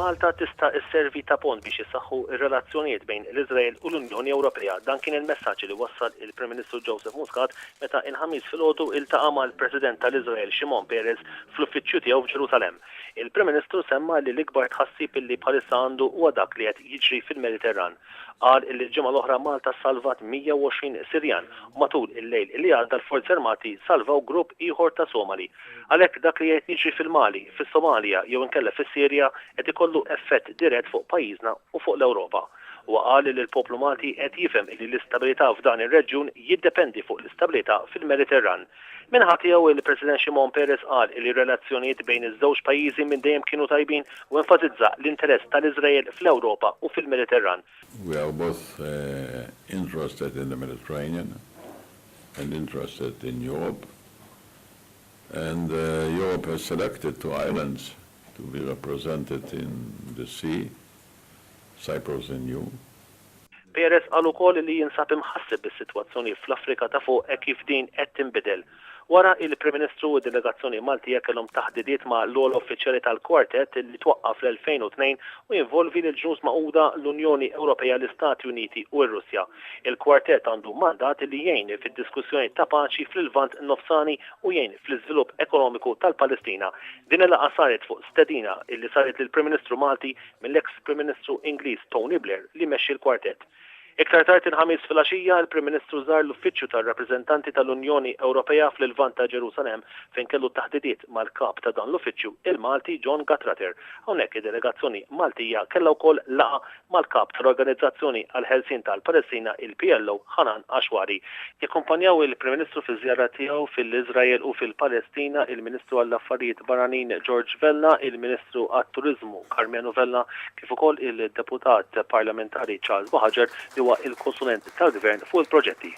Malta tista' sservi ta' pont biex jissaħħu r-relazzjonijiet bejn l-Iżrael u l-Unjoni Ewropea. Dan kien il-messaġġ li wassal il-Prim Ministru Joseph Muscat meta il-Ħamis filgħodu iltaqa' mal-President tal-Iżrael Shimon Peres fl-uffiċċju tiegħu f'Ġerusalemm. Il-Prim Ministru semma li l-ikbar tħassib illi bħalissa għandu huwa dak li qed jiġri fil-Mediterran. Qal illi l-ġimgħa l-oħra Malta salvat 120 Sirjan u matul il-lejl li għadda l-Forzi Armati salvaw grupp ieħor ta' Somali. Għalhekk dak li qed jiġri fil-Mali, fis-Somalja jew inkella fis-Sirja qed ikollu effett dirett fuq pajjiżna u fuq l-Ewropa. Huwa qal li l-poplu Malti qed jifhem li l-istabilità f'dan ir-reġjun jiddependi fuq l-istabilità fil-Mediterran. Min-naħa tiegħu il-President Shimon Peres qal li r-relazzjonijiet bejn iż-żewġ pajjiżi minn dejjem kienu tajbin u enfasizza l-interess tal-Iżrael fl-Ewropa u fil-Mediterran. We are both interested in the Mediterranean and interested in Europe and Europe has selected two islands to be represented in the sea, Cyprus and you. Peres qal ukoll li jinsab imħasseb bis-sitwazzjoni fl-Afrika ta' Fuq hekk kif din qed tinbidel. Wara, il-Prim Ministru u d-delegazzjoni Maltija kellhom taħdidiet ma' l-ogħla uffiċjali tal-Kwartett li twaqqaf fl-2002 u jinvolvi lill-Ġnus Magħquda, l-Unjoni Ewropea, l-Istati Uniti u r-Russja. Il-Kwartett għandu mandat li jgħin fid-diskussjonijiet ta' paċi fl-Lvant Nofsani u jgħin fl-iżvilupp ekonomiku tal-Palestina. Din il-laqgħa saret fuq stedina li saret lill-Prim Ministru Malti mill-eks Prim Ministru Ingliż Tony Blair li jmexxi l-Kwartett. Iktar tard il-Ħamis filgħaxija, il-Prim Ministru żar l-uffiċċju tar-rappreżentanti tal-Unjoni Ewropea fl-Lvant ta' Ġerusalemm fejn kellu taħdidiet mal-kap ta' dan l-uffiċċju, il-Malti John Gattrater. Hawnhekk id-delegazzjoni Maltija kellha wkoll laqgħa mal-kap tal-Organizzazzjoni għall-Ħelsien tal-Palestina, il-PLO, Hanan Ashwari. Jakkumpanjaw il-Prim Ministru fiż-żjara tiegħu fil-Iżrael u fil-Palestina il-Ministru għall-Affarijiet Barranin George Vella, il-Ministru għat-Turiżmu Karmenu Vella kif ukoll il-Deputat Parlamentari Charles Buhagiar li huwa l-konsulent tal-Gvern fuq il-proġetti.